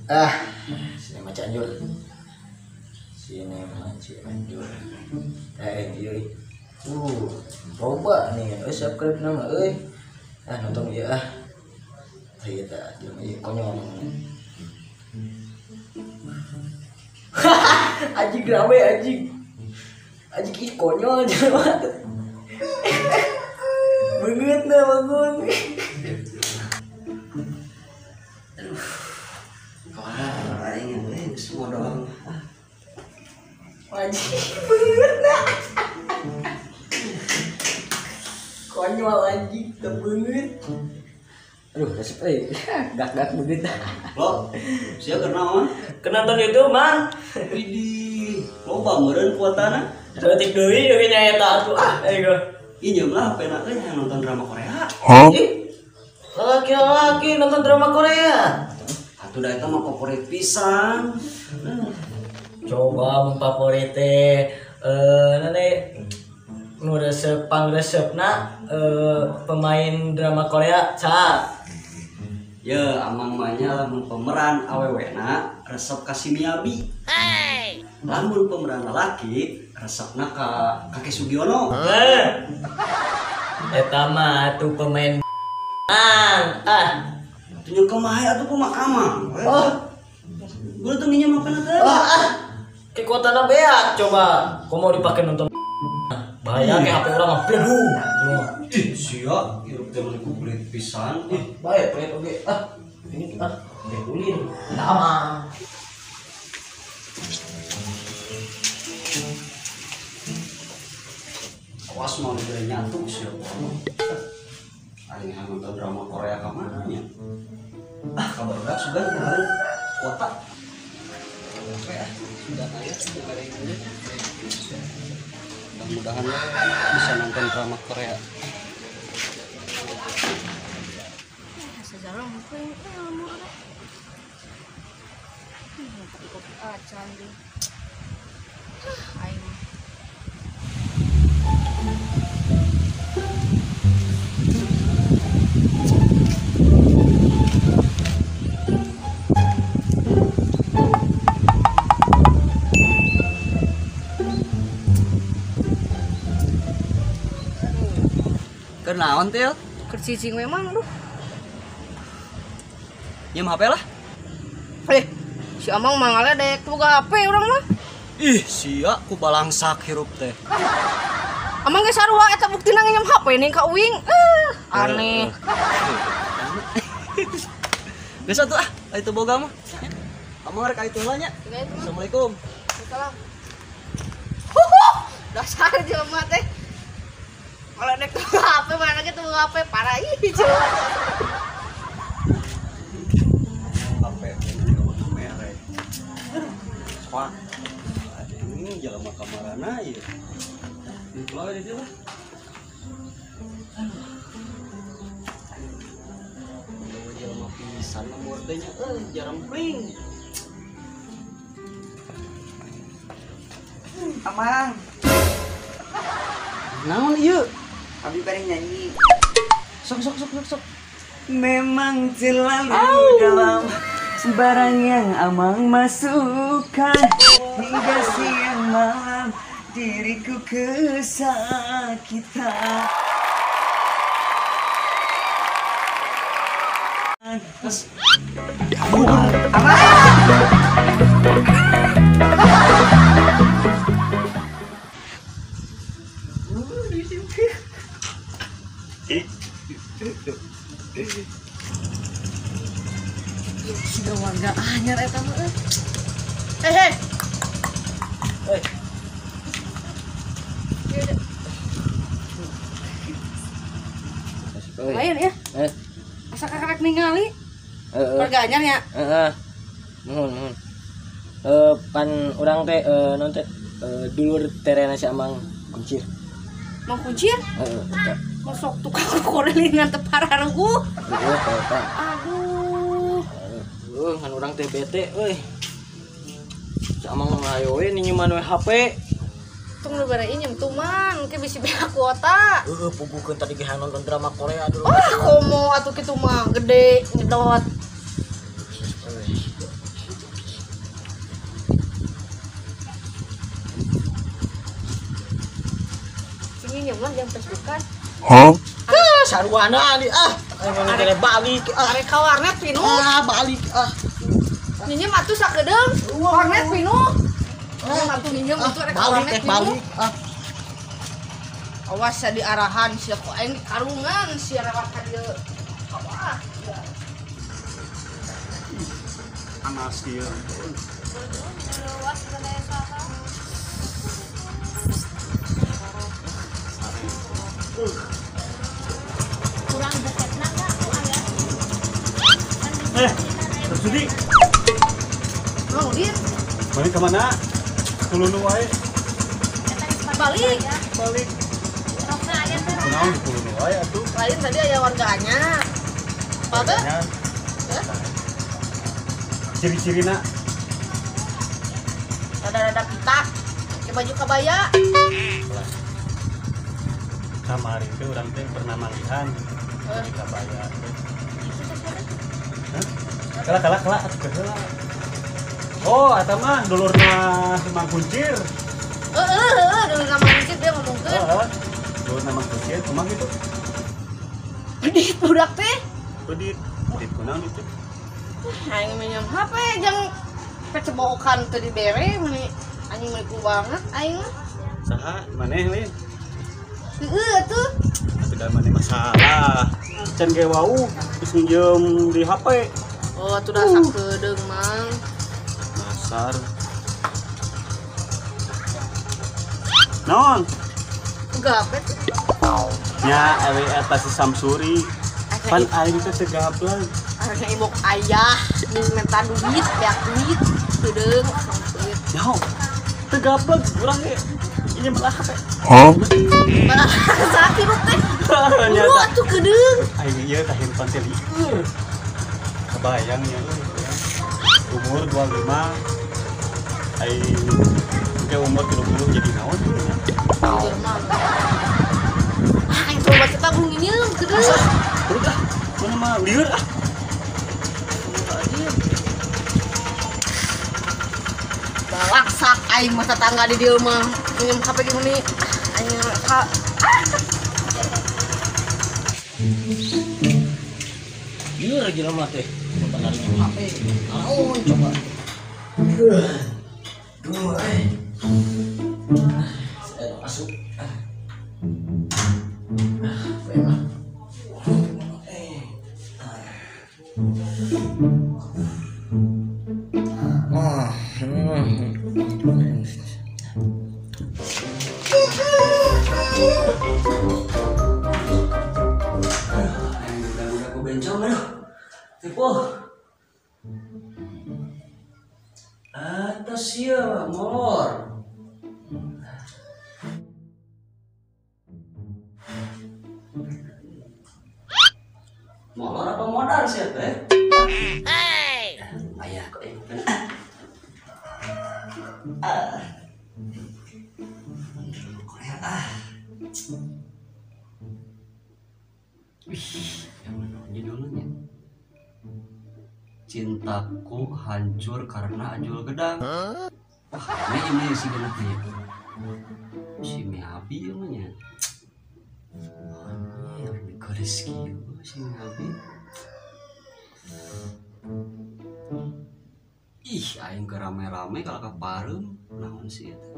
Ah, Sinema Cianjur. Sinema Cianjur. Iya. Loba nih, subscribe nama euy. Ah, nonton ieu ah. Tah tah, jelema ieu konyol. Anjing rame anjing. Anjing ih konyol jelema. Beungeut na bangun. Aduh. Wah, aing geus modal. Anjing beungeut na. Konyol anjing teu beungeut. Aduh, resep euy. Gak-gak beungeut. Lo, sia keur naon? Keur nonton YouTube, Mang. Widih, loba meureun kuotana. Saeutik deui euy nya eta atuh ah, ayo. Injem lah HP-na teh yang nonton drama Korea. Huh? Ih, laki-laki nonton drama Korea. Atuh da eta mah favorit pisan. Coba mun favorit teh nane nu resep pangresepna pemain drama Korea ca. Ye, amang mah nya lamun pemeran awewena resep ka si Miyabi. Hey. Lamun pemeran lalaki resepna ka Kakek Sugiono. Eta mah atuh pemain ah. Tunjuk kumaha atuh kumaha amang. Oh. Gua tuh nginjem apa teh? Ah. Kekuatanna beak coba. Komo dipake nonton bahaya kayak HP urang mah bleduh. Ih, sia, hirup teh meuni ku pelit pisan. Ih, bae pelit oge. Ah, ini ah, ulin. Amang. Awas mau diberi nyatu sih. Aing nonton drama Korea ka mana nya? Ah, kabar berat sudah kemarin kuota. Oke ah, sudah aya diberi ini. Mudah-mudahan bisa nonton drama Korea. Sejarah mungkin lemur deh. Kopi-kopi acan deh. Aing. Kenaon teh? Keur cicing we mang duh. Nyeum HP lah. Si Amang mah ngaledek boga HP urang mah. Ih, sia ku balangsak hirup teh. Amang ge sarua eta buktina nginjem HP ning ka uing. Aneh. Geus atuh ah, itu boga mah. Amang rek ka itu heula nya. Assalamualaikum. Waalaikumsalam. Dasar jelema teh. Kalau nek tuh HP mana gitu HP parah ih jelema. HP merek. Wah. Ini jelema kamarana ieu. Keluar di lah. Aduh. Jelema pisan nomor teh nya euy jarang pring. Amang. Naon ieu? Abi bareng nyanyi. Sok sok sok sok sok. Memang terlalu dalam barang yang Amang masukkan hingga siang malam diriku kesakitan. Amang. Sudah warga anyar eta mah euy. Hei. Hei. Lain ya. Asa kakarek ningali. Warga anyar nya. Heeh. Nuhun, nuhun. Pan urang teh naon teh dulur terena si Amang Kuncir. Mang Kuncir? Heeh. Masuk tukang korelingan teu pararuguh. Heeh, eta. Aduh. Aduh, kan urang teh bete euy. Si Amang mah hayo we ninyeman we HP. Tung nu bare injem tuh mang, ke bisi beak kuota. Heeh, puguhkeun tadi ge nonton drama Korea dulu. Ah, komo atuh kitu mah gede nyedot. Nginjeum jam Facebookan. Hah? Saruana di ah. Aing balik ah. Arek ka warnet pinuh. Ah, balik ah. Nginjeum atuh sakedeung. Warnet pinuh. Atuh nginjeum atuh arek ka warnet pinuh. Ah. Awas sia diarahan sia ku aing karungan sia lewat ka dieu. Awas. Panas ieu. Kurang buketna enggak aya. Sudi. Mau dir. Balik ke mana? Kulunu wae. Balik. Balik. Kunaon di Kulunu wae atuh. Lain tadi aya warganya. Apa? Ciri-cirina rada-rada pitak, pakai baju kabaya. Kamari itu urang teh pernah manggihan di kabaya. Hah? Kalah kalah atuh heula. Oh, eta mah dulurna si Mang Kuncir. Heeh, dulurna Mang Kuncir dia ngomongkeun. Heeh. Dulurna Mang Kuncir kumaha gitu? Pedit budak teh. Pedit. Pedit kunaon itu? Aing minjem HP jeung kecebokan teu dibere meuni anjing menipu banget aing mah. Saha maneh lin? Heeh atuh. Atuh da maneh masalah. Can ge wau geus minjem di HP. Oh, atuh da sakedeung Mang. Dasar. Naon? Gapet. Nya ewe eta si Samsuri. Pan aing teh teu gablek. Akhirnya ibok ayah minta duit, beak duit, kedeung duit. Nyaho. Teu gablek urang ge. Ini malah HP. Hah? Malah sakit teh. Buru atuh kedeung. Aing ieu tah handphone teh lieur. Kebayang nya umur 25 aing ke umur 30 jadi naon tuh nya. Aing coba kita belum nginyeum kedeung. Terus ah, mana mah lieur ah. Balaksak aing mah tetangga di dieu mah minjem HP ge meuni aing ka Lieur jelema teh. Benar HP. Naon coba. Duh, eh. Saya masuk. Aduh, aku bencong aduh. Tipu. Atas ya, molor. Molor apa modal sih teh? Hey. Ayah kok ini. Ah. Korea ah. Wih, yang mana judulnya? Cintaku hancur karena ajul gedang. Wah, ini si genapnya. Si Mihabi namanya. Oh, ini garis kieu si Mihabi. Ih, aing ke rame-rame kalau ke pareum, naon sih itu?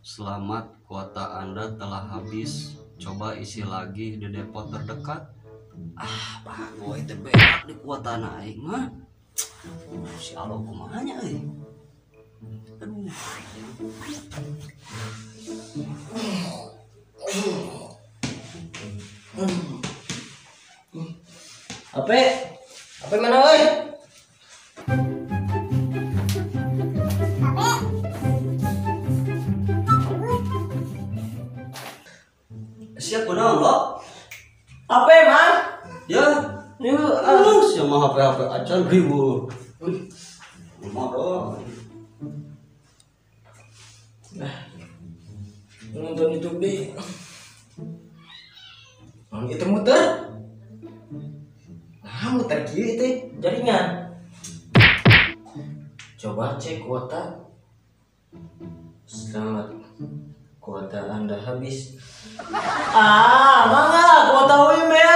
Selamat, kuota Anda telah habis. Coba isi lagi di depot terdekat. Ah, bagoy teh beak di kuota aing mah. Si alo kumaha nya euy. Aduh. Ape? Ape mana euy? Siap kunaon lo? Ape, Mang? Ya, Yuk, siapa mah HP acan ribu. Modal. Nah, nonton YouTube deh. Itu muter. Nah, muter kieu teh jaringan. Coba cek kuota. Selamat. Kuota Anda habis. Ah, mangga kuota uing beak.